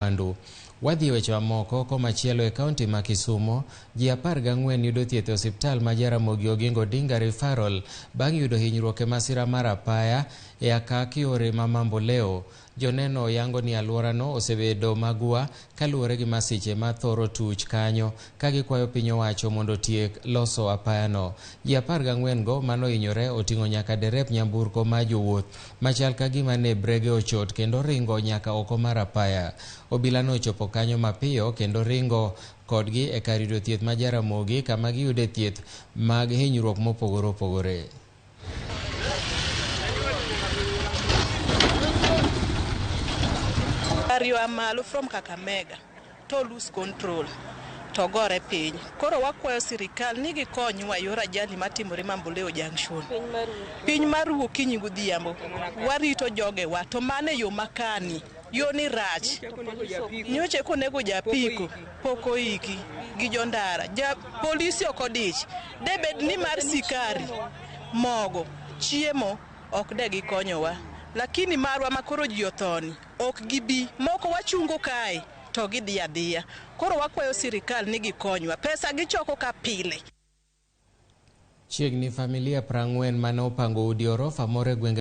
Mwandu. Wadhi e weche mamoko komachielo e kaunti ma Kisumo, ji 14 yudo thieth e osiptal ma Jaramogi Oginga Odinga Referral bang' yudo hinyruok e masira mar apaya e akak yore ma Mamboleo. Joneno yango ni alworano osebedo magwa kaluwore gi masiche ma thoro tuch kanyo ka gikwayo piny owacho mondo otiek loso apayano. Ji 14 go manohinyore oting'o nyaka derep nyamburko ma jowuoth machal ka gima ne brege ochot kendo ringo nyaka oko mar apaya. Obila nochopo kanyo mapiyo kendo ringo kodgi e kar yudo thieth ma Jaramogi kama giyude thieth mag hinyruok mopogore opogore. Gari oa malo from Kakamega to lose control to gore piny. Koro wakwayo sirikal ni gikonywa yor ajali matimore Mamboleo Junction. Piny maru okinyi godhiambo. Warito jogewa to mano e yo makani. Yo ni rach. Nyocha konego japiko pok oiki gi jondara. Ja polisi ok odich. De bed ni mar sikari, mogo, chiemo ok de gikonyowa. Lakini marwa ma koro ji othoni ok gibi. Moko wachungo kae to gidhi adhiya. Koro wakwayo sirikal ni gikonywa. Pesa gichoko ka pile. Chiegni familia 40 mane opango udi orofa moro e gwenge